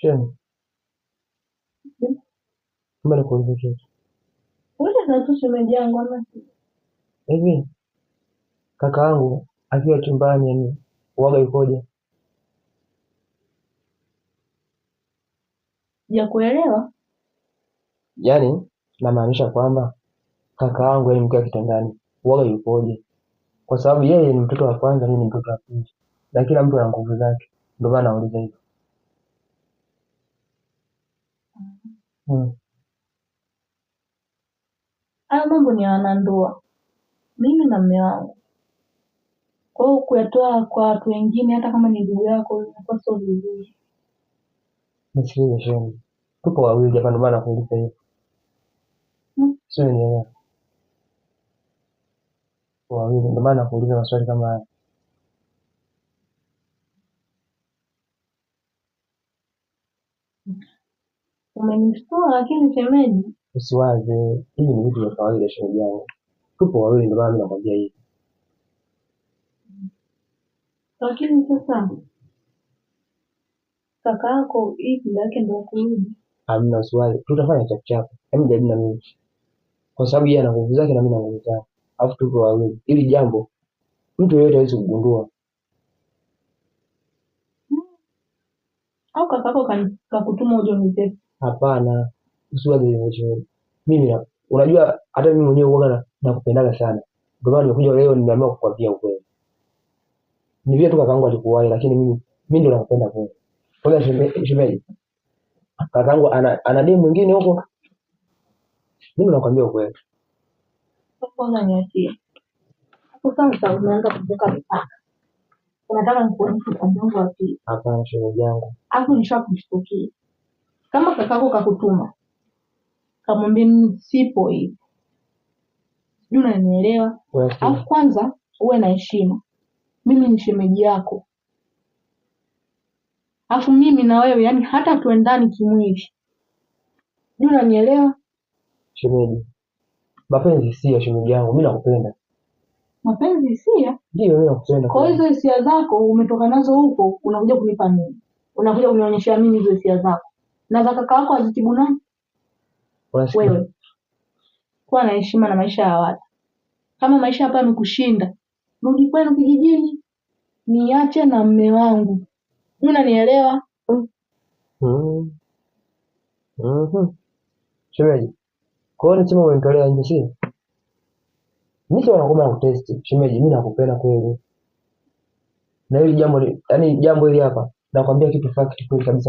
Shem, mbona nikuulize kitu? Uliza tu shemeji yangu ama Hivi kaka yangu akiwa chumbani yani uwaga yukoje? sijakuelewa. Yaani namaanisha kwamba kaka yangu yani mkiwa kitandani uwaga yukoje? Kwa sababu yeye ni mtoto wa kwanza, mimi ni mtoto wa pili, na kila mtu ana nguvu zake, ndio maana nauliza hivyo. Hmm. Hayo mambo ni ya wanandoa, mimi na mume wangu. Kwa hiyo kuyatoa kwa watu wengine, hata kama ni ndugu yako, inakuwa sio vizuri. Nisikilize Shem, tupo wawili hapa, ndio maana nakuuliza hivyo, Hmm. sio? Unielewa? Tupo wawili, ndio maana nakuuliza maswali kama haya. Umenishtua lakini shemeji. Usiwaze, hivi ni vitu vya kawaida shemeji yangu, tupo wawili, ndio maana mimi nakwambia hivi. Lakini sasa kaka yako hii muda yake ndio kurudi. Hamna swali, tutafanya chap chap. Hebu jaribu na mimi, kwa sababu yeye ana nguvu zake na mimi na nguvu zangu, alafu tupo wawili. Hili jambo mtu yeyote hawezi kugundua. Hmm. Au kaka yako kakutuma uje unitese? Hapana, usiwaze hivyo shemeji. Mimi na unajua hata mimi mwenyewe huwaga nakupendaga sana, ndio maana nimekuja leo, nimeamua kukwambia ukweli. Ni vile tu kakaangu alikuwahi, lakini mimi ndo nakupenda kweli. Kwa hiyo shemeji, kakaangu ana demu mwingine huko, mimi nakwambia ukweli. Kwanza niachie. Hapo sasa umeanza kuvuka mipaka. Unataka nikuonyeshe upande wangu wa pili. Hapana shemeji yangu, Alafu nishakushtukia. Kama kakako kakutuma, kamwambie mimi sipo hivi. Sijui unanielewa? unasikia? Alafu kwanza uwe na heshima. Mimi ni shemeji yako. Alafu mimi na wewe yani hata tuendani kimwili. Sijui unanielewa? Shemeji, mapenzi hisia, shemeji yangu, mimi nakupenda. Mapenzi hisia. Ndio, mimi nakupenda Kwa hiyo kweli. hizo hisia zako umetoka nazo huko, unakuja kunipa mimi. Unakuja kunionyesha mimi hizo hisia zako. Na za kaka yako azitibu nani? Unasikia? Wewe. Kuwa na heshima na maisha ya watu. Kama maisha hapa yamekushinda, rudi kwenu kijijini, niache na mume wangu. Sijui unanielewa? Mm. Mhm. Shemeji, kwa hiyo nisema umenitolea nje sio? Mimi sio nakuomba na kutesti. Shemeji, mimi nakupenda kweli. Na hili jambo yaani jambo hili hapa nakwambia kitu fact kweli kabisa.